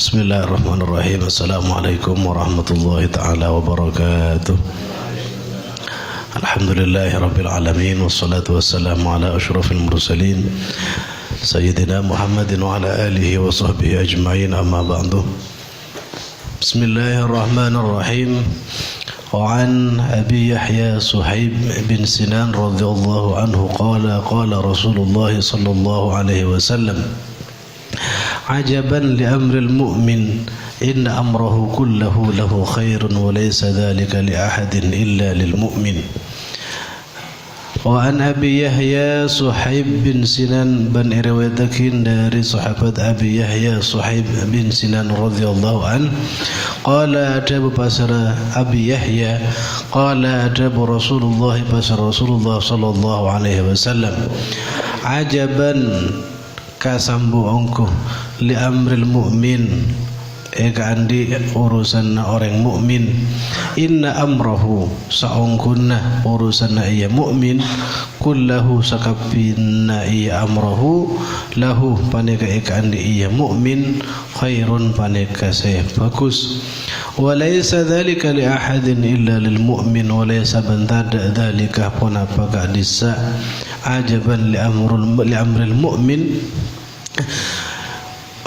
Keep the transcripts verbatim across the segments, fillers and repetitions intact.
بسم الله الرحمن الرحيم. السلام عليكم ورحمة الله تعالى وبركاته. الحمد لله رب العالمين، والصلاة والسلام على أشرف المرسلين سيدنا محمد وعلى آله وصحبه أجمعين، أما بعد. بسم الله الرحمن الرحيم. وعن أبي يحيى صهيب بن سنان رضي الله عنه قال: قال رسول الله صلى الله عليه وسلم: عجبا لأمر المؤمن، إن أمره كله له خير، وليس ذلك لأحد إلا للمؤمن. وعن أبي يحيى صهيب بن سنان, bân èrèwâyâttaghi dâri Sahabat Abi Yahya Suhaib bin Sinan radhiyallahu anh, qala, dhâbu pasèra Abi Yahya, qala, dhâbu Rasulullah, pasèra Rasulullah sallallahu alaihi wasallam, ajaban, kasambu ongghu, li amril mu'min, èkaandi' urusanna orèng mu'min. Inna amrahu, saongghuna urusanna iyâ mu'min, kullahu, sakabbhiyânna iyâ amrahu, lahu, panèka èkaandi' iyâ mu'min, khairun, panèka sè bhâghus. Wa laisa dzalika li ahadin illa lil mu'min, wa laisa, bân tadâ' dzalika ponapa ka'dissa', ajaban li amrul, li amril mu'min,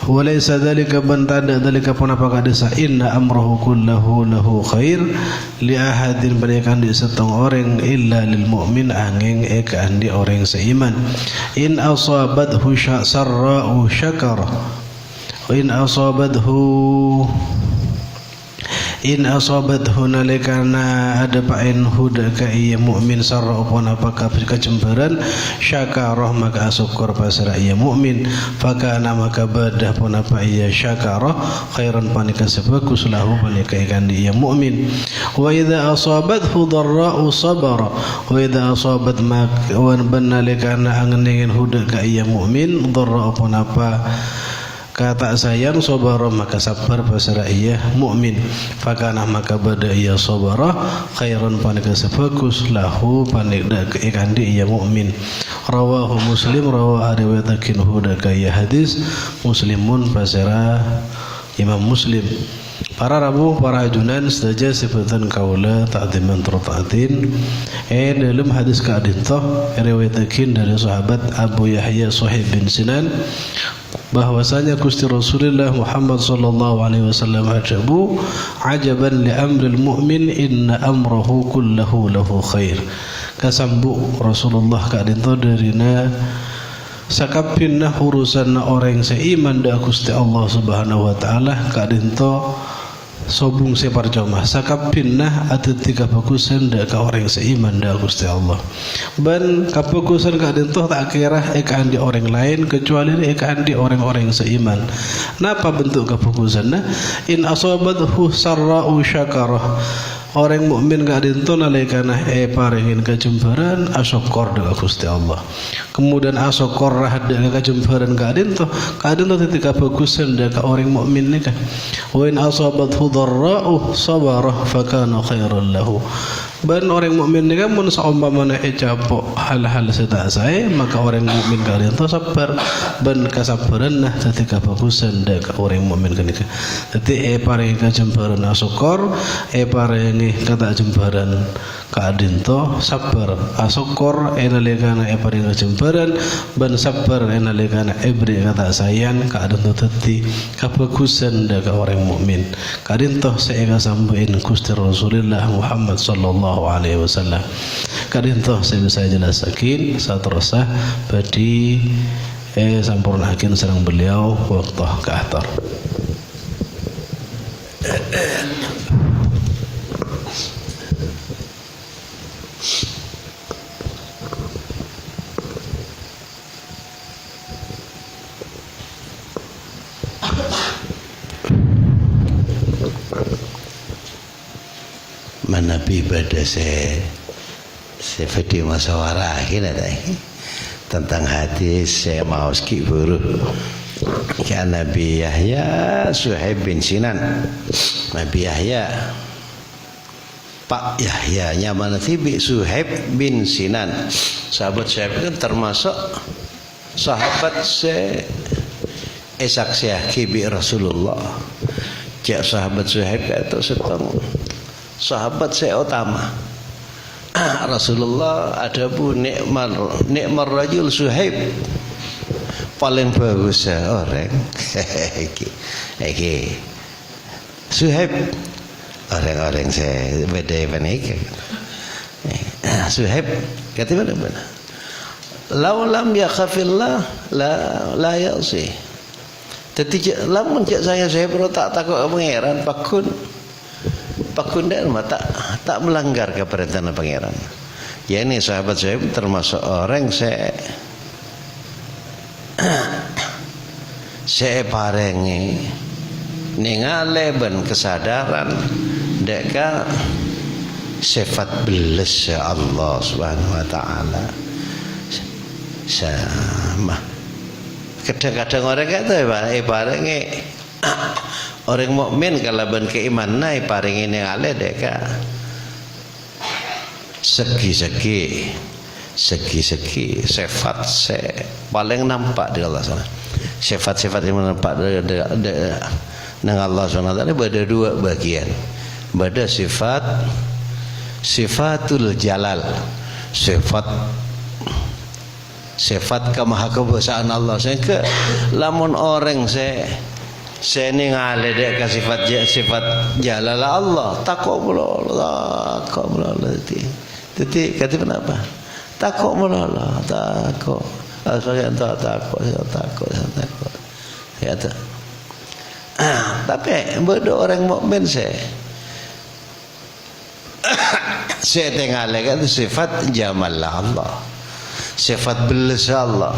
wa laisa dzalika, bân tadâ' dzalika ponapa ka'dissa', inna amrahu kullahu lahu khair, li ahadin, bân èkaandi' sèttong orèng, illa lil mu'min, angèng èkaandi' orèng sè iman. In asabathu sya-, sarra'u syakara, wa in asabathu In asabathu, nalèkana adhâpa'èn hu dâ' ka iyâ mu'min sarra'u ponapa ka-, kajembhârân, syakara, maka asokkor pasèra iyâ mu'min, fakana, maka bâdâ ponapa iyâ syakara, khairan, panèka sè bhâghus, lahu, panèka èkaandi' iyâ mu'min. Wa idza asabathu dharra'u sabara, wa idza asabat mak-, wan bân nalèkana angennengngèn hu dâ' ka iyâ mu'min, dharra'u ponapa kata'saèyan, sabara, maka sabbhâr pasèra iyâ mu'min. Fakana, maka bâdâ iyâ sabara, khairan, panèka sè bhâghus, lahu, panèka èkaandi' iyâ mu'min. Rawahu Muslim, rawa, arèwâyâttaghi hu dâ' ka iyâ hadis, Muslimun, pasèra Imam Muslim. Para rabu, para ajunan sadhâjâ sè bhâdhân kaulâ ta'dhiman tor ta'dhin, è dâlem hadis ka'dinto èrèwâyâttaghi dâri Sahabat Abu Yahya Suhaib bin Sinan, bahwasanya Gusti Rasulullah Muhammad sallallahu alaihi wasallam adhâbu, "Ajaban li amril mu'min, inna amrahu kullahu lahu khair." Kasambu' Rasulullah ka'dinto dârina sakabbhiyânna urusanna orèng sè iman dâ' Gusti Allah Subhanahu wa Ta'ala ka'dinto sobung sè parcoma. Sakabbhiyânna adhâddhi kabhâghusân dâ' ka orèng sè iman dâ' Gusti Allah. Bân kabhâghusân ka'dinto ta' kèra èkaandi' orèng laèn, kacuali èkaandi' orèng-orèng sè iman. Napa bentuk kabhâghusânna? In asabathu sarra'u syakara. Orèng mu'min ka'dinto nalèkana èparèngè kajembhârân, asokkor dâ' ka Gusti Allah. Kemudian asokkor dâ' ka kajembhârân ka'dinto, ka'dinto dhâddhi kabhâghusân dâ' ka orèng mu'min nèka. Wa in asabathu dharra'u sabara fakana khairan lahu. Bân orèng mu'min nèka mon saompamana ècapo' hal-hal sè ta' saè, maka orèng mu'min ka'dinto sabbhâr. Bân kasabbhârânna dhâddhi kabhâghusân dâ' ka orèng mu'min ghânèka. Dhâddhi èparèngè kajembhârân asokkor, èparèngè kata'jembhârân ka'dinto sabbhâr, asokkor è nalèkana èparèngè kajembhârân, bân sabbhâr è nalèkana èberri' kata'saèyan, ka'dinto dhâddhi kabhâghusân dâ' ka orèng mu'min. Ka'dinto sè èkasambu'è Gusti Rasulullah Muhammad sallallahu alaihi wasallam. Ka'dinto sè bisa èjellassaghi, saterrossa bhâdhi èsampornaaghi sareng beliau, bâkto kaator. Manabi bâdâ sè, sè bhâdhi musyawarah kèna ta' tentang hadis sè maos ghi' buru. Ka Nabi Yahya Suhaib bin Sinan. Nabi Yahya. Pak Yahya, nyamana dhibi' Suhaib bin Sinan. Sahabat Suhaib kan termasuk sahabat sè èsaksèyaghi bi' Rasulullah. Jhâ' sahabat Suhaib ka'dinto sèttong sahabat sè otama. Rasulullah adhâbu, "Ni'mal, ni'mar rajul Suhaib." Palèng bhâghus orèng. Iki, iki. Suhaib. Orèng-orèng sè bâdâ panèka. Suhaib, kata mana, mana? "Lau lam yakhafillah, la, la ya'si." Dhâddhi, jhâ', lamon jhâ' saya Suhaib ro ta' tako' ka Pangèran, pagghun. Pagghun dâ' remma ta', ta' melanggar ka parèntana Pangèran. Ya, ini sahabat Suhaib termasuk orèng sè sè èparèngè nèngalè bân kasadaran dâ' ka sèfat bellessa Allah Subhanahu wa Ta'ala. Sama. Kadhâng-kadhâng orèng ka'dinto èpa-, èparèngè, orèng mukmin kalabân kaimananna èparèngè nèngalè dâ' ka segi-segi, segi-segi sèfat sè palèng nampa' dâri Allah Subhanahu wa Ta'ala. Sèfat-sèfat sè nampa' dâri, dâri, dâri, neng Allah Subhanahu wa Ta'ala bâdâ dua bagian. Bâdâ sèfat, sifatul jalal, sèfat sèfat kamahakobâsaan Allah. Sehingga lamon orèng sè, sè nèngalè dâ' ka sèfat ja-, sèfat jalala Allah, tako' malolo, tako' malolo. Dhâddhi, dhâddhi, kadi ponapa? Tako' malolo, tako'. Ah, saya ta-, tako', saya tako', saya tako'. Ya, ta-, Tapè bâdâ orèng mukmin sè Sè ètèngalè kan sèfat jamal Allah, sèfat bellessa Allah,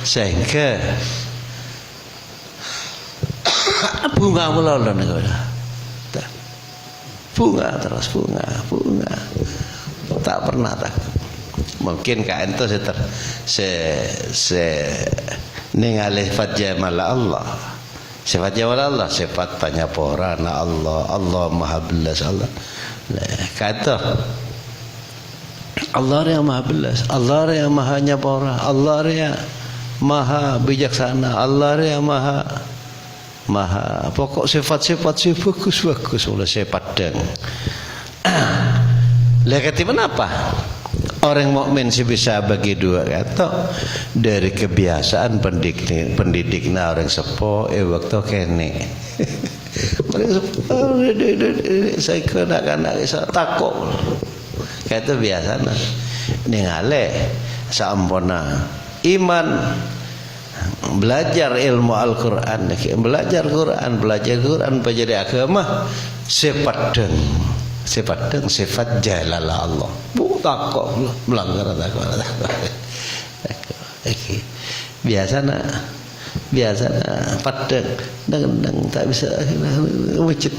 sehingga bhunga malolo nèko. Bhunga terros, bhunga, bhunga. Ta' pernah tako'. Mungkin ka'dinto sè ter-, sè, sè nèngalè sèfat jamal Allah. Sèfat jamal Allah, sèfat panyaporana Allah, Allah maha bellas Allah. Nah, ka'dinto. Allah rèya maha bellas, Allah rèya maha nyapora, Allah rèya maha bijaksana, Allah rèya maha, maha, pokok sèfat-sèfat sè bhâghus-bhâghus, molaè sè paddhâng. Lah, kadi ponapa orèng mukmin sè bisa bagi dua ka'dinto? Dâri kebiasaan pendik-, pendidikna orèng seppo è bâkto kènè'. Orèng seppo, saèngghâ na'-kana' bisa tako'. Ka'dinto biasana. Nèngalè saamponna iman, belajar ilmu Al-Qur'an, belajar Qur'an, belajar Qur'an, pelajari agama, sè paddhâng, sè paddhâng sèfat jalala Allah. Bu, tako', melanggar, tako', tako'. Tako'. Iki. Biasana, biasana paddhâng, neng-neng ta' bisa wujud.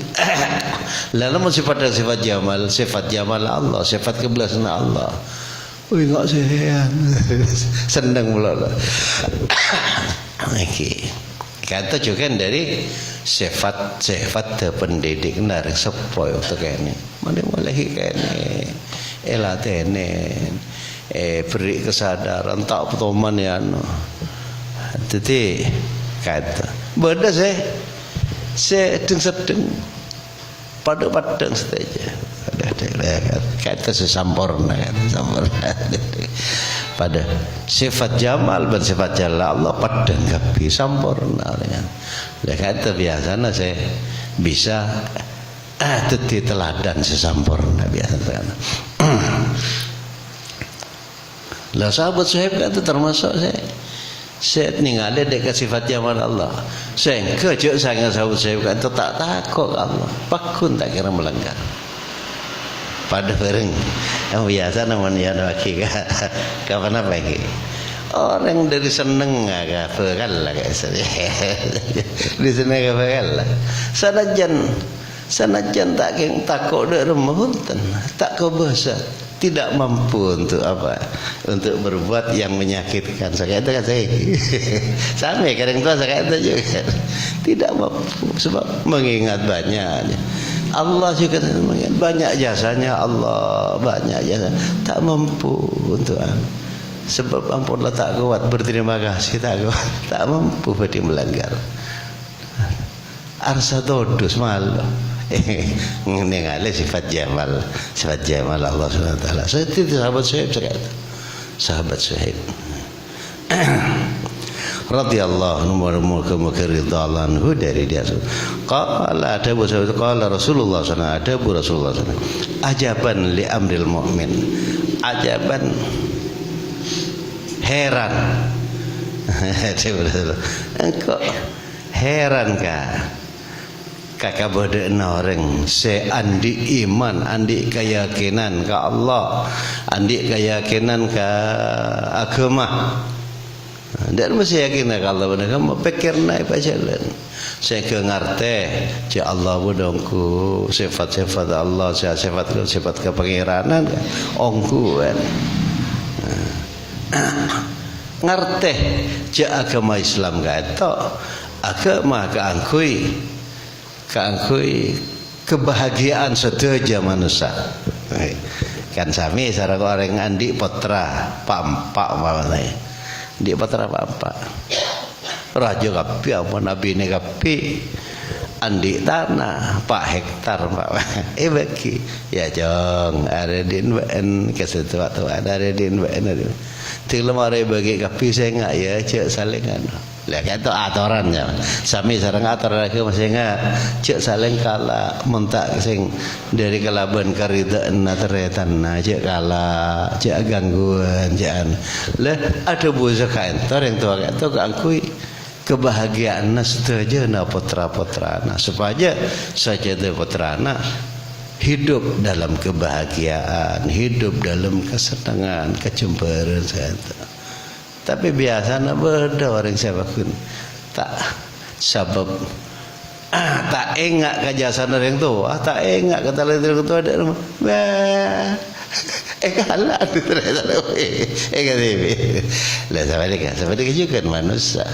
Lah, lamon sè paddhâng sèfat jamal, sèfat jamal Allah, sèfat kebellasana Allah. Wih, kok sehat. Senneng pula, lho. Iki. Ka'dinto jhughân dâri sèfat-sèfat pendidikna orèng seppo è bâkto kènè'. Ma'lè molaè kènè'. Èlatènè. Èberri' kasadaran, ta' patoman, ya, anu. Dhâddhi, ka'dinto. Bâdâ sè, sè dhâng-seddhâng. Padâ paddhâng sadhâjâ. Ka'dinto sè samporna, ka'dinto samporna. Padâ sèfat jamal bân sèfat jalal Allah paddhâng kabbhi, samporna. Lah, ka'dinto biasana sè bisa, ah, dhâddhi teladan sè samporna biasana. Lah, sahabat Suhaib ka'dinto termasuk sè, sè nèngalè dâ' ka sèfat jamal Allah. Sehingga jhâ' saèngghâ sahabat Suhaib ka'dinto ta' tako' ka Allah. Pagghun ta' kèra melanggar. Padâ bhâreng. Yang biasa namanya lagi ka, ka ponapa iki? Orèng dâri sennengnga ka bhâkal la ka. Dâri sennengnga ka bhâkal la. Sanajjân Sanajjân ta' kèng tako' dâ' remma, bhunten, ta' kobâsa, tidak mampu untuk apa, untuk berbuat yang menyakitkan. Saka'dinto kan saya. Samè ka orèng towa saka'dinto jhughân. Tidak mampu, sebab mengingat banyak. Allah juga mengingat banyak jasanya Allah, banyak jasa. Ta' mampu untuk anu. Sebab ampon la ta' kowat, berterima kasih ta' kowat. Ta' mampu bhâdhi melanggar. Arsa todus malu. Ngalè sifat jamal, sifat jamal Allah Subhanahu wa Ta'ala. Sè-, sè-, sahabat Suhaib sè ka'dinto. Sahabat Suhaib. Radhiyallahu anhu, moghâ-moghâ ridha Allah anhu dâri dia. Qala, adhâbu sahabat, qala Rasulullah sallallahu alaihi wasallam, adhâbu Rasulullah sallallahu alaihi wasallam, "Ajaban li amril mu'min." Ajaban, heran. Engko' heran ka ka kabâdâ'ânna orèng sè andi' iman, andi' kayakinan ka Allah, andi' kayakinan ka aghâma. Dâ' mastè yakin ka Allah bân aghâma, pèkkèrra èpajhâlân. Sèngghâ ngartè, jâ' Allah bâdâ ongghu, sifat-sifat Allah, sifat, sifat kapangèranan ongghu, kan. Ngartè, jâ' aghâma Islam ka'dinto, aghâma kaangghuy kaangghuy kabahagiaan sadhâjâ manossa. Kan samè sareng orèng andi' pottra pa'-empa' umpamana. Andi' pottra pa'-empa'. Rajâ kabbhi, ampon abinè kabbhi. Andi' tana pa' hektar, pa'. Èbâgi. Yâ, Cong, arèya ḍin bâ'en, ka sè towa-towana, arèya ḍin bâ'en. Ḍing lemma arèya èbâgi kabbhi sènga', yâ, jâ' salèng anu. Lah, ka'dinto atoranna. Samè sareng atoran aghâma sènga', jâ' salèng kala', mon ta' sèng ḍâri kalabân karidhâ'ânna tarètanna, jâ' kala', jâ' gangguwân, jâ' an-, lah, adhâbu ka'dinto, orèng towa ka'dinto kaangghuy kabahagiaanna sadhâjâna pottra-pottrana, sopajâ sadhâjâ pottrana hidup dalam kebahagiaan, hidup dalam kasennengngan, kajembhârân, sènga'. Tapè biyasana bâḍâ orèng sè paggun ta' sabâb, ah, ta' enga' ka jasana orèng towa, ta' enga' ka talèna orèng towa ḍâ' remma. Bâh, èkala' ḍu tarètan, èkadhibi'. Lah, sapanèka, sapanèka jhughân manossa.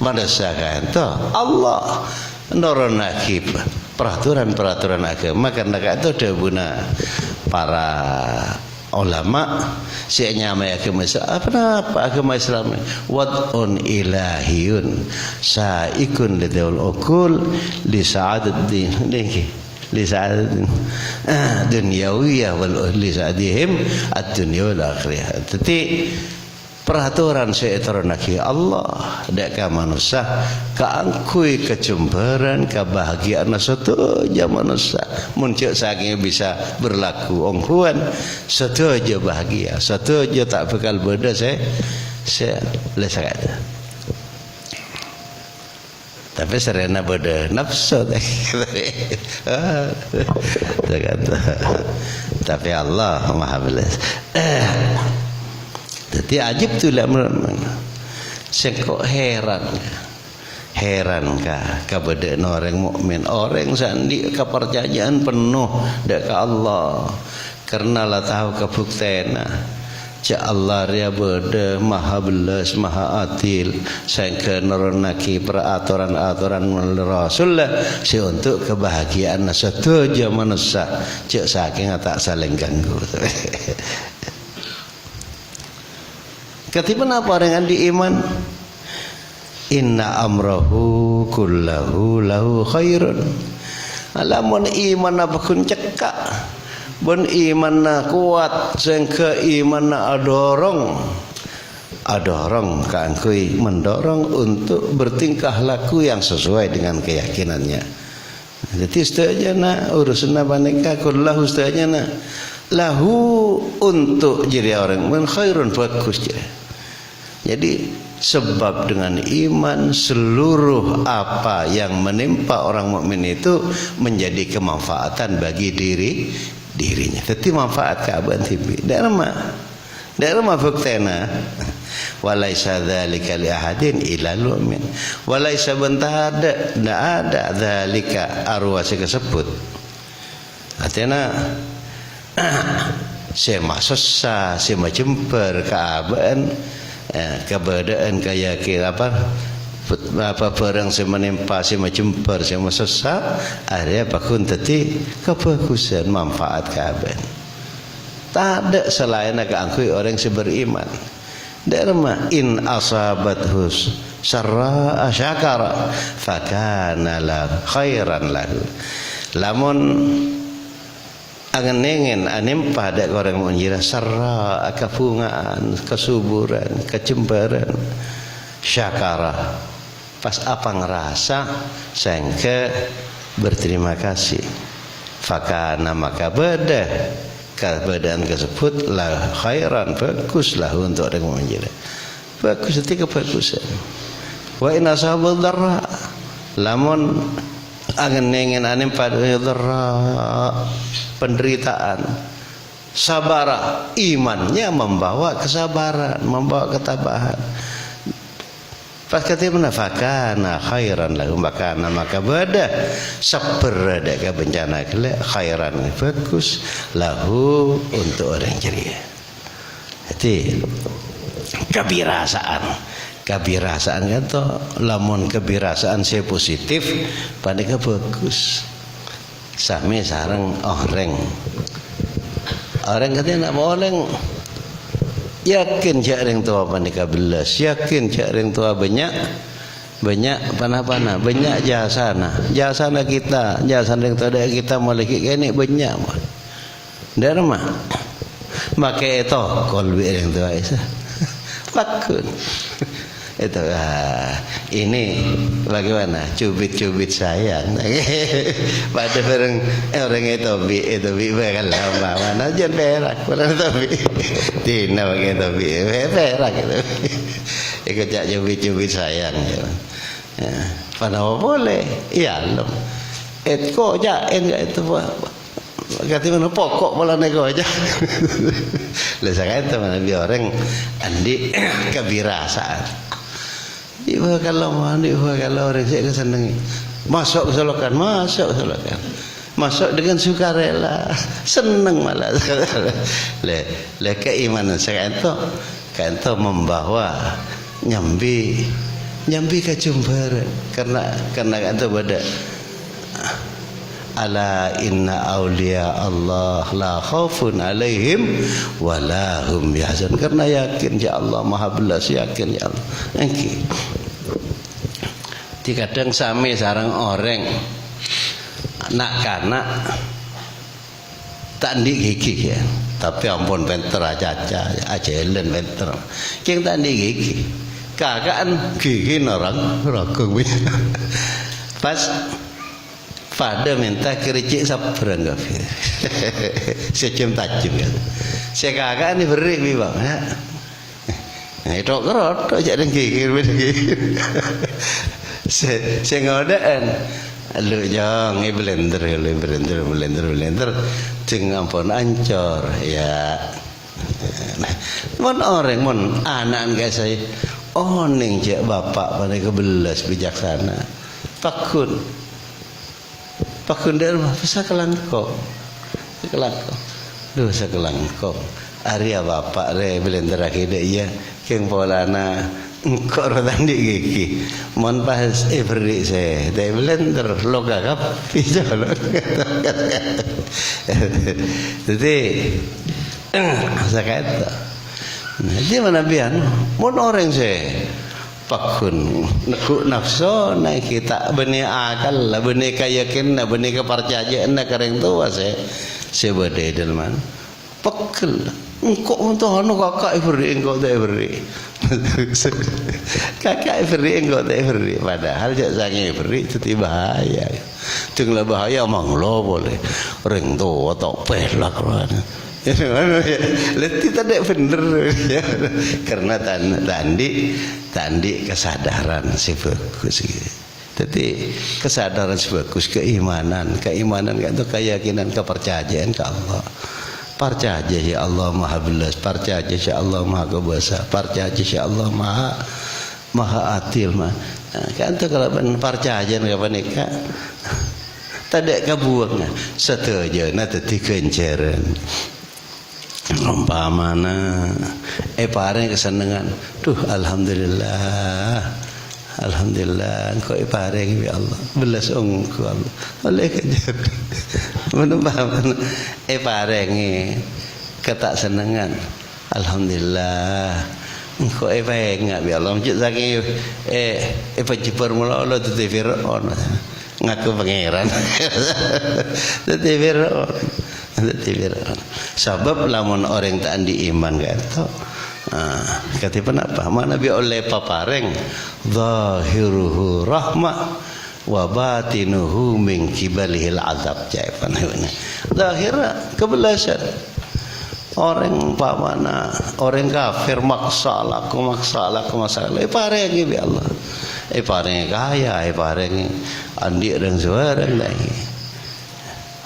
Manossa ka'dinto Allah noronaghi peraturan-peraturan aghâma, karna ka'dinto dhâbuna para ulama sè nyamaè aghâma Islam. Apa, napa aghâma Islam? Wad'un ilahiyun sa'igun li dzawil uqul li sa'adatin, nèka, li sa'adatin, ah, dunyawiyah wal, li sa'adihim ad-dunya wal akhirah. Dhâddhi, paraturan sè ètoronnaghi Allah ḍâ' ka manossa kaangghuy kajembhârân, kabahagiaanna sadhâjâ manossa. Mon jâ' sakèng bisa berlaku ongghuwân, sadhâjâ bahagia, sadhâjâ ta' bhâkal bâḍâ sè, sè lèsakadhâ. Tapè sarèna bâḍâ napso, tapè Allah Maha Bellâs. Dhâddhi, ajib tu la, sèngko' heran. Heran ka, kabâḍâ'ânna orèng mukmin, orèng sè anḍi' kaparcajâ'ân penno ḍâ' ka Allah. Karna la tao kabhuktèna jâ' Allah rèya bâḍâ, maha bellâs, maha adil, saèngghâ noronaghi paratoran-atoran molaè Rasul sè onto' kabahagiaanna sadhâjâ manossa, jâ' sakènga ta' salèng ganggu. Kadhi ponapa orèng anḍi' iman? "Inna amrahu kullahu lahu khairun." Lamon imanna paggun cekka', bân imanna kowat, saèngghâ imanna adorong, adorong kaangghuy mendorong untuk bertingkah laku yang sesuai dengan keyakinannya. Dhâddhi, sadhâjâna urusanna panèka, kullahu, sadhâjâna, lahu, untuk jârèya orèng mukmin, khairun, bhâghus jârèya. Jadi, sebab dengan iman, seluruh apa yang menimpa orang mukmin itu menjadi kemanfaatan bagi diri, dirinya. Dhâddhi, manfaat ka abâ'na dhibi'. Ḍâ' remma. Ḍâ' remma bhuktèna. "Wa laisa dzalika li ahadin illal mu'min." Wa laisa, bân taḍâ', taḍâ' dzalika, arowa sè kasebbhut. Artèna, sè masossa, sè majembhâr ka abâ'na, eh, kabâḍâ'ân, kayakin-, apa, bet-, apa bhârâng sè manèmpa, sè majembhâr, sè masossa, arèya paggun dhâddhi kabhâghusân, manfaat ka abâ'na. Taḍâ' salaènna kaangghuy orèng sè beriman. Ḍâ' remma, "In asabathus Sarra'a syakara fakana la khairan lahu. Lamon angennengngen anempa dâ' ka orèng mo'min jârèya, sarra'a, kabhunga'an, kasuburan, kajembhârân, syakara, pas apangrasa sèngghâ berterima kasih. Fakana, maka bâdâ kabâdâ'ân kasebbhut la khairan, bhâghus, lahu, untuk orèng mo'min jârèya. Bhâghus, dhâddhi kabhâghusân. Wa in asaba dharra, lamon angennengngen anempa dârra, penderitaan, sabara, imannya membawa kesabaran, membawa ketabahan. Pas katèmana, fakana khairan lahu, fakana, maka bâdâ sabbhâr dâ' ka bencana ghellâ', khairan, bhâghus, lahu, untuk orèng jârèya. Dhâddhi, kabirasaan. Kabirasaan ka'dinto, lamon kabirasaan sè positif, panèka bhâghus. Samè sareng orèng. Orèng katèna orèng yakin jâ' rèng towa panèka bellas, yakin jâ' rèng towa bânnya', bânnya' pa-napana, bânnya' jasana. Jasana kita, jasana rèng towa dâ' kita molaè ghi' kènè' bânnya', mon. Dâ' remma? Makè ètokol bi' rèng towa, Isa. Pagghun. Itu, ah, ini bagaimana? Cubit-cubit sayang. Padâ bhâreng, eh, orèng ètobi', ètobi' bhâkal lambâ' mana? Jân pèrak, bhâreng ètobi'. Dina makè ètobi', eh, pèrak ètobi'. Iku ca' cubit-cubit sayang, ya. Ya, panapa polè? Iyâ, lem. Èt, koca'en ka' itu, Pak. Katèmana poko' polana koca'en. Lah, saka'dinto manabi orèng andi' kabirasaan. Di' bhâkal lomon, di' bhâkal orèng sè èkasennengngè. Maso' ka solokan, maso' ka solokan. Maso' dengan sukarela. Senneng malah. Lè, lè keimanan saka'dinto. Ka'dinto membawa nyambi, nyambi kajembhârân. Karena, karena ka'dinto bâdâ, "Ala inna auliya Allah la khaufun alaihim wa la hum yahzanun." Karena yakin, ya Allah, maha belas, yakin, ya Allah. Èngghi. Di kadhâng samè sareng orèng na'-kana' ta' andi' ghighi, ya. Tapè ampon pènter acaca, ajhâlân pènter. Kèng ta' andi' ghighi. Kaka'an ghighina rang-, raghung, ya. Pas padâ mènta kericik sabbhârâng kabbhi. Sè jhâm-tajhâm, ya. Sè kaka'an èberri' bi' bapa'na, ya. Nah, tok-kerot, tok jâ' neng ghighir, bâdâ ghighir. Sè, sè ngodâ'ân. Lu, Jong, è blender, lu, blender, blender, blender. Jhâng ampon ancor, ya. Nah, mon orèng, mon ana'na ka'issa, onèng jâ' bapa' panèka belas bijaksana. Pagghun. Pagghun dâ' remma, sakalangkong. Sakalangkong. Dhu, sakalangkong. Arèya bapa' rè blenderraghi dâ' iyâ, kèng polana engko' rowa ta' andi' ghighi. Mon pas èberri' sè ta' èblender, loka kabbhi, colok. Dhâddhi, saka'dinto. Nah, dhâddhi manabi anu, mon orèng sè pagghun neggu' nafsona, ghi' ta' bânnè akalla, bânnè kayakinanna, bânnè kaparcajâ'ânna ka rèng towa sè, sè bâdâ è dâlemman. Pegghel. Engko' mon ta' anu, kaka' èberri', engko' ta' èberri'. Kaka' èberri', engko' ta' èberri'. Padahal jâ' sangèng èberri' dhâddhi bahaya. Dhâng la bahaya manglo polè. Rèng towa ta' pèlak rowa. Dhâddhi tadâ' bhender. Karena tan-, ta' andi', ta' andi' kasadaran sè bhâghus, gitu. Dhâddhi, kasadaran sè bhâghus, keimanan. Keimanan ka'dinto kayakinan, kaparcajâ'ân ka Allah. Parcajâ sè Allah Maha Belas, parcajâ sè Allah Maha Kobâsa, parcajâ sè Allah Maha, Maha Adil, ma-, ka'dinto kalabân parcajâ ka panèka. Tadâ' kabuwângnga, sadhâjâna dhâddhi ghânjhârân. Ompamana èparèng kasennengngan, "Dhu, alhamdulillah. Alhamdulillah, engko' èparèng bi' Allah. Belas ongghu Allah. Ollè ghânjhârân." Mon ompamana èparèngè katasennengngan, "Alhamdulillah. Engko' èpènga' bi' Allah, jhâ' sakèng, eh, èpajhâbhâr malolo dhâddhi Fir'aun. Ngako pangèran. Dhâddhi Fir'aun. Dhâddhi Fir'aun. Sabâb lamon orèng ta' andi' iman ka'dinto, ah, kadhi ponapa? Manabi ollè paparèng, "Zahiruhu rahmah, wa batinuhu min qibalihil azab," ca'èpon. Zahirra kabellâsân. Orèng umpamana orèng kafir maksa alako, maksa alako, maksa alako, èparèngè bi' Allah. Èparèngè kaya, èparèngè andi' rèng-saorèng, ta' enggi.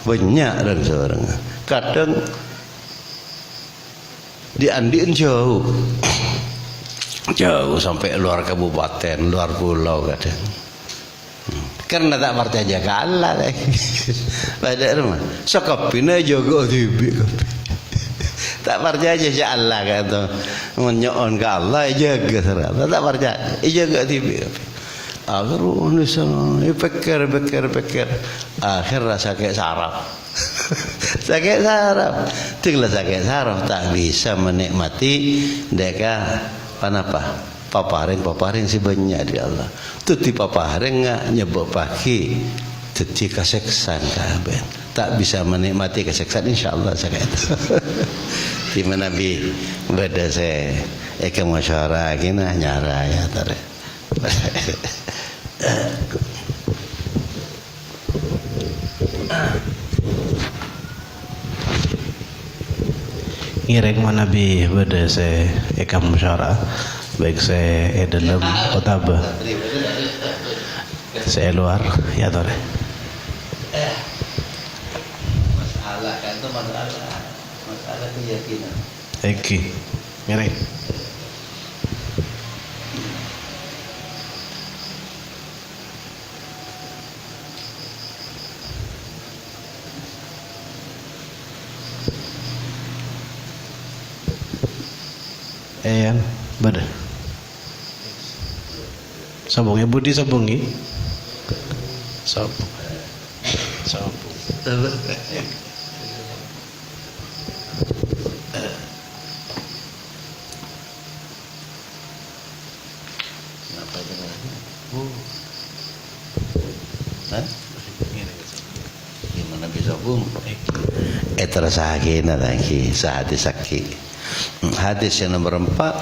Bânnya' rèng-saorèng. Kadhâng dhi'-andhi'en jhâu. Jhâu sampè' luar kabupaten, luar pulau kadhâng. Karna ta' parcajâ ka Allah, lè. Padâ roma. Sakabbhina èjâgâ dhibi' kabbhi. Ta' parcajâ ka Allah, ka'dinto. Mon nyo'on ka Allah, èjâgâ sara. Ta' parcajâ, èjâgâ dhibi' kabbhi. Akhèr, oh, nèsana, èpèkkèr, pèkkèr, pèkkèr. Akhèr rasa sakè' saraf. Sakè' saraf. Dhing la sakè' saraf, ta' bisa menikmati dâ' ka, ponapa? Paparèng-paparèng sè bânnya' dâri Allah. Dhâddhi paparèngnga nyebbhâ'aghi dhâddhi kasèksaan kabhân. Ta' bisa menikmati kasèksaan, insyaallah saka'dinto. Dimma bi' bâdâ sè èkamosyara'aghi, nah, nyara, ya, tarè. Ngèrèng manabi bâdâ sè èkamosyara, baik sè è dâlem otabâ sè è lowar, ya, torè. Masalah kan itu masalah, masalah keyakinan. Èngghi, ngèrèng. Èyan, bâdâ. Sabungè, budi sabungè. Sabung. Sabung. Napa itu namanya? Oh. Hah? Gimana bisa, Bung? Eh, terus sakit nanti, sehati sakit. Hadis yang nomor empat,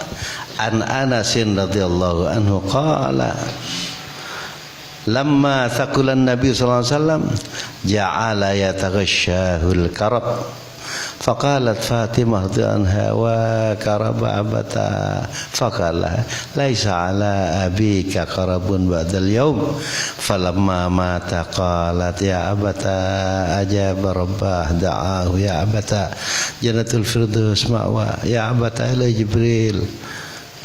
an Anasin radhiyallahu anhu qala, lamma thaqulan Nabi sallallahu alaihi wasallam, ja'ala yataghashshahul karab. Faqalat Fatimah radhiyallahu anha, "Wa karaba abata." Faqala, "Laisa ala abika karabun ba'dal yaum." Falamma mata qalat, "Ya abata, ajaba rabbah, da'ahu, ya abata, jannatul firdaus ma'wa, ya abata, ila Jibril."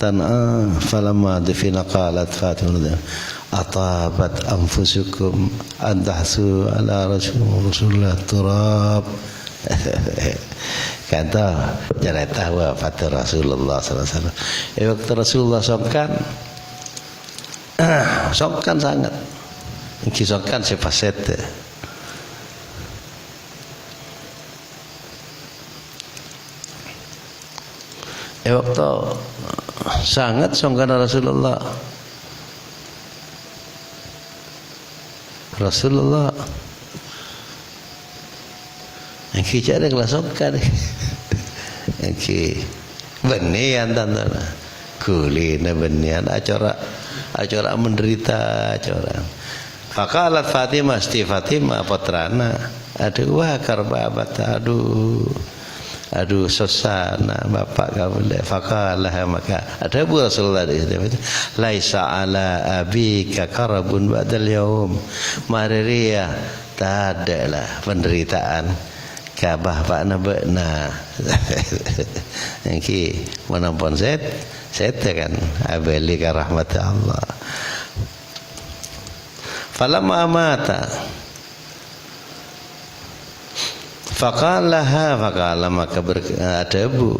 Tan'a, falamma dufina qalat Fatimah radhiyallahu anha, "Atabat anfusukum an tahsu ala Rasul-, Rasulillah turab." Ka'dinto carèta wafat Rasulullah sallallahu alaihi wasallam. È bâkto Rasulullah songkan, songkan sanget. Èngghi songkan sè pas sèdhâ. È bâkto sanget songkanna Rasulullah, Rasulullah èngghi jhâ' rèng la songkan. Èngghi bânnèyan tantona. Ghulina bânnèyan acora', acora' menderita, acora'. Faqalat Fatimah, Siti Fatimah, pottrana, "Adhu, wa karaba abata, adhu, adhu, sossana bapa' kaulâ." Faqala, maka adhâbu Rasulullah, "Laisa ala abika karabun ba'dal yaum." Marè rèya tadâ' la penderitaan ka bapa'na bâ'na. Èngghi, mon ampon sèd-, sèdhâ kan, abâli ka rahmat Allah. Falamma mata, faqala laha, faqala, maka ber-, adhâbu.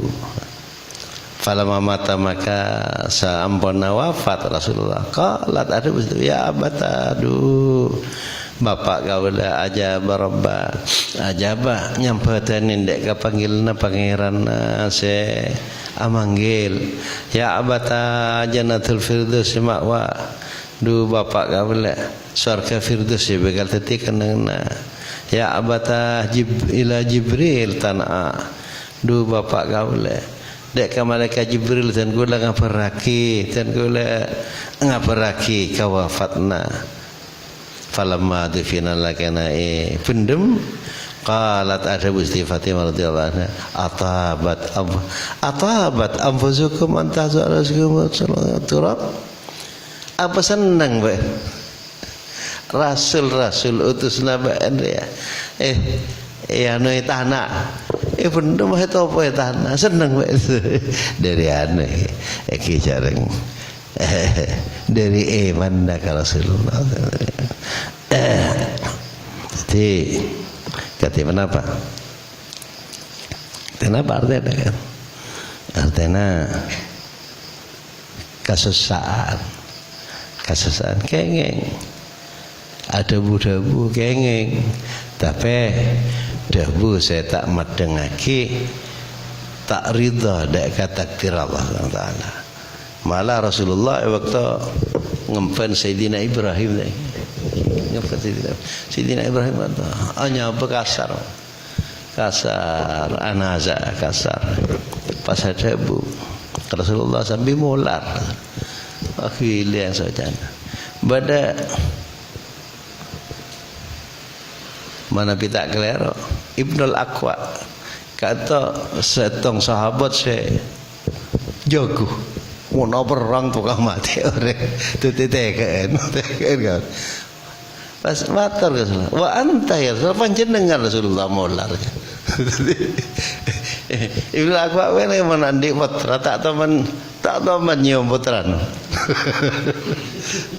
Falamma mata, maka saamponna wafat Rasulullah, qalat, adhâbu, "Ya abata, adhu, Bapa' kaulâ ajaba Rabba, ajaba nyambhâdhâni dâ' ka panggilanna Pangèranna sè amanggil. Ya abata jannatul firdaus ma'wa. Dhu bapa' kaulâ, sowarghâ Firdaus sè bhâkal dhâddhi kennengnganna. Ya abata Jib-, ila Jibril tan'a. Dhu bapa' kaulâ, dâ' ka Malaèkat Jibril dân kaulâ ngabhârraghi, dân kaulâ ngabhârraghi kawafatna. Falamma dufina lakèna è bhendhem, qalat adhâbu Siti Fatimah radhiyallahu anha, "Atabat am-, atabat anfusukum an tahzu ala turab?" Apa senneng, Mbak? Rasul-rasul utusna bâ'en rèya. Eh, eh, anu, eh, tana. Eh, bhendhem, eh, topo, eh, tana. Senneng, Mbak. Dâri anu, eh, èghi sareng. Dâri imanna ka Rasulullah. Jadi, kata kenapa? Kenapa artinya, kan? Artinya, kasossa'an. Kasossa'an kèngèng. Adhâbu-dhâbu kèngèng. Tapè dhâbu sè ta' maddhengngaghi, ta' ridha dâ' ka takdir Allah Subhanahu wa Ta'ala. Malah Rasulullah è bâkto ngemban Sayyidina Ibrahim, ngemban Sayyidina, Sayyidina Ibrahim kata, anyabâ kasar. Kasar, anaza kasar. Pas adhâbu, Rasulullah sambi molar. Akhirnya socana. Bâdâ manabi ta' kalèro, Ibnul Aqwa. Ka'dinto sèttong sahabat sè jâgâ. Mon perrang tokang matè orèng. Dhâddhi tèkè'èn, tèkè'èn kan. Pas mator ka Rasulullah, "Wa anta ya Rasulullah, panjhennengngan Rasulullah molar." Ibnu Aqwa wènè mon andi' pottra, ta' toman, ta' toman nyèyom pottrana.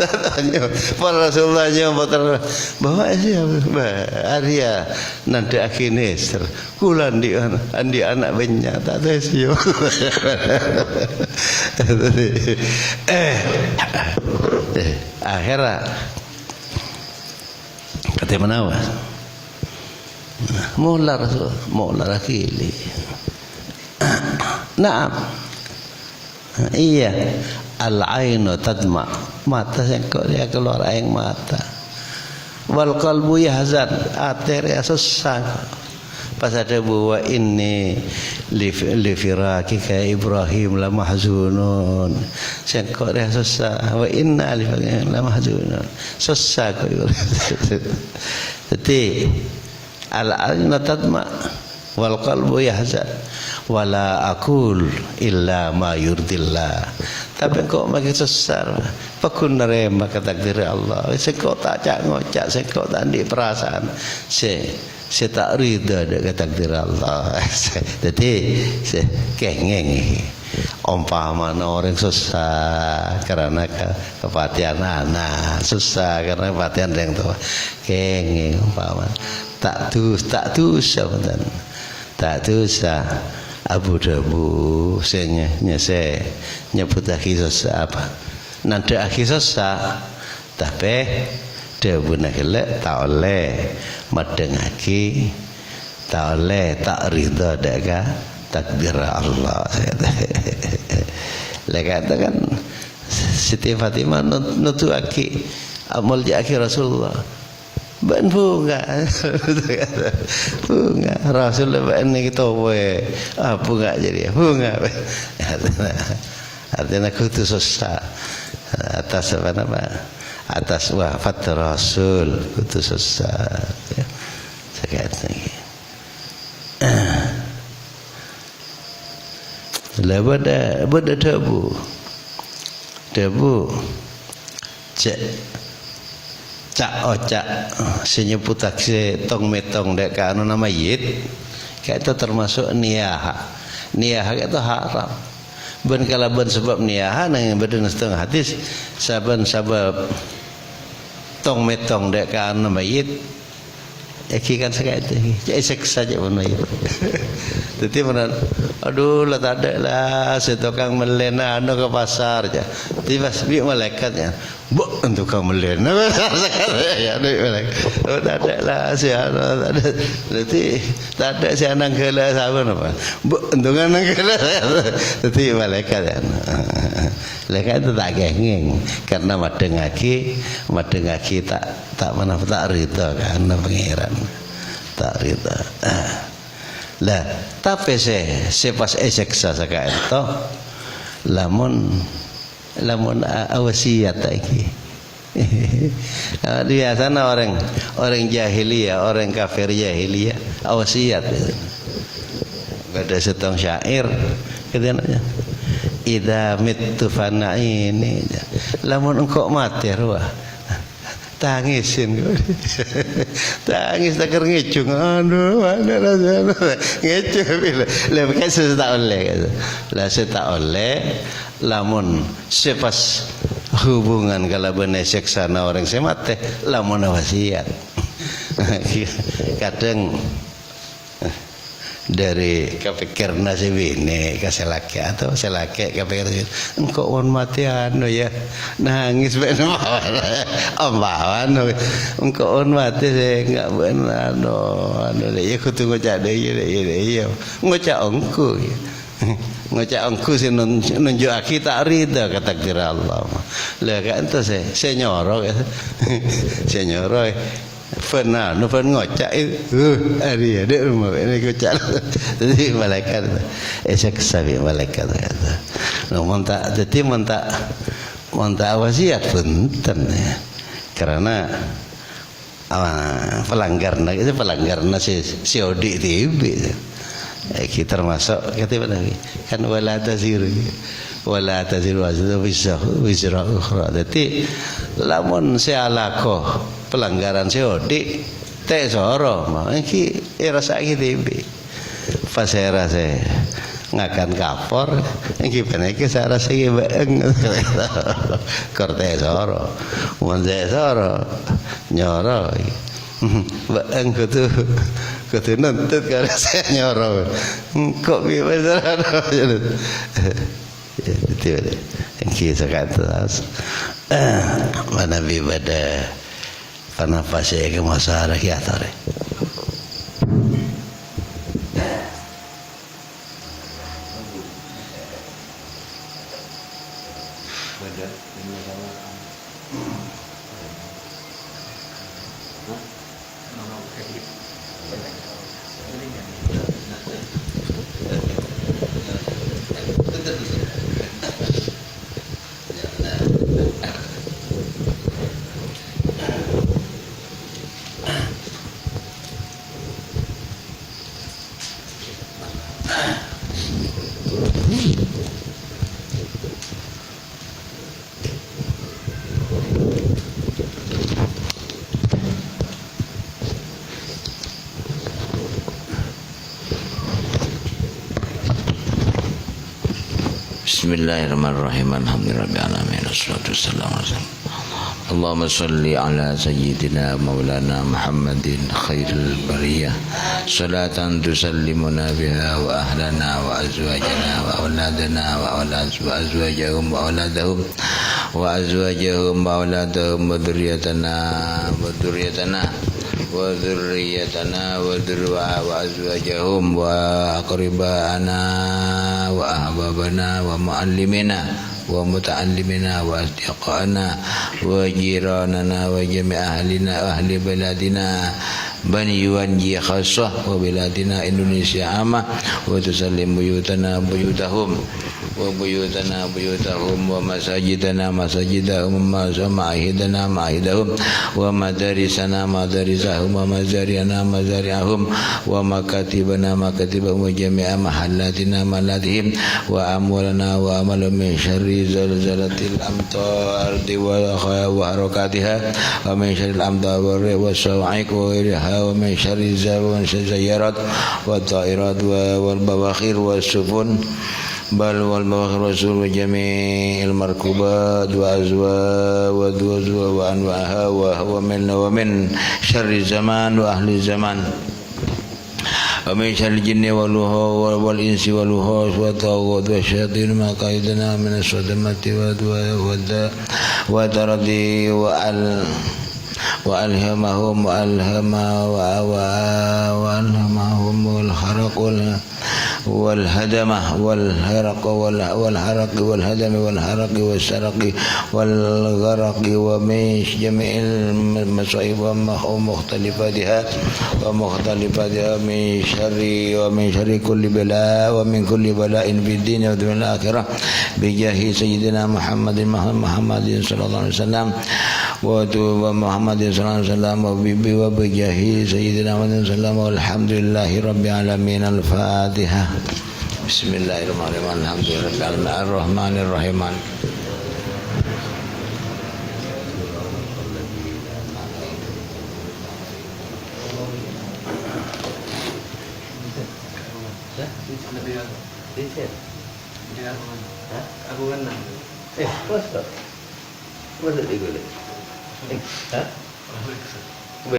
Ta' toman nyèyom. Pas Rasulullah nyèyom pottrana, "Bawa sih, Bah, arèya nandhâ'aghi nèser. Kaulâ andi' ana', andi' ana' bânnya', ta' tao sèyom." Eh, eh, akhirnya Katè manawa? Molar, molar aghili. Naam. Iyâ. Al-ainu tadma'. Mata sèngko' rèya kalowar aèng mata. Wal qalbu yahzan. Atè rèya sossa. Pas adhâbu, "Wa inni li, li firaqika Ibrahim la mahzunun." Sèngko' rèya sossa. "Wa inna li firaqika la mahzunun." Sossa ko Ibrahim. Dhâddhi, al-ainu tadma' wal qalbu yahzan. Wa la aqul illa ma yurdillah. Tapè engko' makè sossa. Paggun narèma ka takdir Allah. Sèngko' ta' ca-ngoca', sèngko' ta' andi' parasaan sè, sè ta' rida dâ' ka takdir Allah. Dhâddhi, sè, kèngèng. Ompamana orèng sossa karana ka-, kapatèyan ana', sossa karana kapatèyan orèng towa. Kèngèng ompamana. Ta' dus-, ta' dusa, bhunten. Ta' dusa. Abu-dhâbu sè nye-, nyèsè, nyebbhuttaghi sossa apa? Nandhâ'aghi sossa, tapè dhâbuna ghellâ' ta' ollè maddhengngaghi, ta' ollè ta' rida dâ' ka takdir Allah. Lè ka'dinto kan Siti Fatimah nu-, nuduwaghi, amolja'aghi Rasulullah. Bân bhunga. Bhunga. Rasul bân nèka towaè. Ah, bhunga jârèya. Bhunga. Artèna kodhu sossa. Atas apa nama? Atas wafat Rasul. Kodhu sossa. Ya. Sakèt nèka. La bâdâ, bâdâ dhâbu. Dhâbu, cè', ca'-oca' sè nyebbhuttaghi tong-mètong dâ' ka anona mayyit, ka'dinto tamaso' niyaha. Niyaha ka'dinto haram. Bân kalabân sabâb niyaha, nangèng bâdâ nastèng hadis, sabân sabâb tong-mètong dâ' ka anona mayyit, Èghi kan saka'dinto, èghi. Cè' èsèksa cè' mon mayyit. Dhâddhi mon, "Adhu, la tadâ' la, sè tokang mellèna anu ka pasar," ca'na. Dhâddhi pas bi' malaèkat, ya. "Mbok, entu kamellèn." Ya, nek, oh, tadâ' la, sè anu, tadâ'. Dâddhi, tadâ' sè ananggala sampèyan apa? "Mbok, entu ananggala." Dâddhi, malaèkat, ya. Lah, kan itu ta' kèngèng. Karena madhengngaghi, madhengngaghi ta', ta' manapa, ta' rida, kan, Pangèran. Ta' rida. Lah, tapè sè, sè pas èsèksa sakaènto, lamon Lamon a-, awasiyat saiki. Ah, biasana orèng, orèng jahiliyah, orèng kafir jahiliyah, awasiyat. Bâdâ sèttong syair, katanya, "Idza mittu fana'ini." Lamon engko' matè, rowa. Tangisin. Tangis, ta' kèra ngèjhung. Aduh, mana rasana? Ngèjhung, bilâ. Lah, kan sè ta' ollè, kan. Lah, sè ta' ollè, lamon sè pas hubungan kalabân sèksana orèng sè matè, lamon wasiyat. Kadhâng Dâri kapèkkèranna sè binè' ka sè lakè', atau sè lakè' kapèkkèran sè binè', "Engko' mon matè anu, ya, nangis bân ompamana, ompamana, engko' mon matè sè enga' bân anu, anu, ya, kodhu ngoca' dâ' iyâ, dâ' iyâ, dâ' iyâ." Ngoca' ongghu, ya. Ngoca' ongghu sè non-, nonjhuwaghi ta' rida ka takdir Allah. Lah, ka'dinto sè, sè nyoro, ya. Sè nyoro, ya. Bân anu, bân ngoca', eh, uh, arèya, dâ' remma, bân ngoca'. Dâddhi malaèkat, eh, èsèksa bi' malaèkat. Nah, mon ta', dâddhi mon ta', mon ta' wasiyat, bhunten, ya. Karana, ah, pelanggarna, itu pelanggarna sè, sè odi' dhibi'. Iki termasuk, kata Nabi, kan, "Wala taziru, wala taziru waziratun wizra, wizra ukhra." Dâddhi, lamon sè alako pelanggaran sè odi', ta' èsoro, ma-, iki èrasa'aghi dhibi'. Pas èrasè ngakan kapor, iki panèka sè èrasa'aghi bâ'eng. Kor ta' èsoro. Mon ta' èsoro, nyoro. Bâ'eng kodhu, kodhu nuntut ka sè nyoro. Engko' bi' pasarana. Dâddhi, èngghi sakantos. Manabi bâdâ ponapa sè èkamasaraghi atorè. Bismillahirrahmanirrahim. Alhamdulillahirabbil alamin. Wassalatu wassalamu ala Rasulillah. Allahumma shalli ala sayyidina maulana Muhammadin khairil bariyah. Salatan tusallimuna biha wa ahlana wa azwajana wa auladana wa aulad-, wa azwajahum wa auladahum wa azwajahum wa auladahum wa dzurriyyatana, wa dzurriyyatana, wa dzurriyyatana, wa dzurri-, wa, wa azwajahum, wa aqriba'ana, wa ahbabana, wa muallimina, wa muta'allimina, wa asdiqa'ana, wa jiranana, wa jami'a ahlina, ahli baladina, Bani Wanji khassah, wa biladina Indonesia ammah, wa tusallim buyutana, buyutahum. Wa buyutana buyutahum, wa masajidana masajidahum, wa ma-, wa ma'ahidana ma'ahidahum, wa madarisana madarisahum, wa mazari'ana mazari'ahum, wa makatibana makatibahum, wa jami'a mahallatina mahallatihim, wa amwalana wa amwalahum min syarri zalzalatil amtardi wa kha-, wa harakatiha, wa min syarril amtar wa rih wa sawa'iq wa ghairiha, wa min syarri za-, wa min syarri zayyarat wa ta'irat wa, wal bawakhir wa sufun. Bal wal bawakhir wa sufun wa jami'il markubat wa azwa-, wa duwa-, wa anwa'aha wa, wa min, wa min syarri zaman wa ahli zaman. ومن شر الجن والوحو-، والإنس والوحوش والطاغوت والشياطين ما قيدنا من الصدمة والد-، والد-، والتردي وأل-، وألهمهم وألهم و-، و-، وألهمهم الخرق وال-، والهدمة والحرق وال-، والحرق والهدم والحرق والسرق والغرق ومن جميع المصائب ومخ-، ومختلفاتها، ومختلفاتها من شر، ومن شر كل بلاء، ومن كل بلاء في الدين وفي الآخرة، بجاه سيدنا محمد، محمد صلى الله عليه وسلم، وتوب محمد صلى الله عليه وسلم، وب-، وبجاه سيدنا محمد صلى الله عليه وسلم، والحمد لله رب العالمين. الفاتحة. بسم الله الرحمن الرحيم. الحمد لله رب العالمين. الرحمن الرحيم. Hah? Hah? Masa di gue? Eh, hah?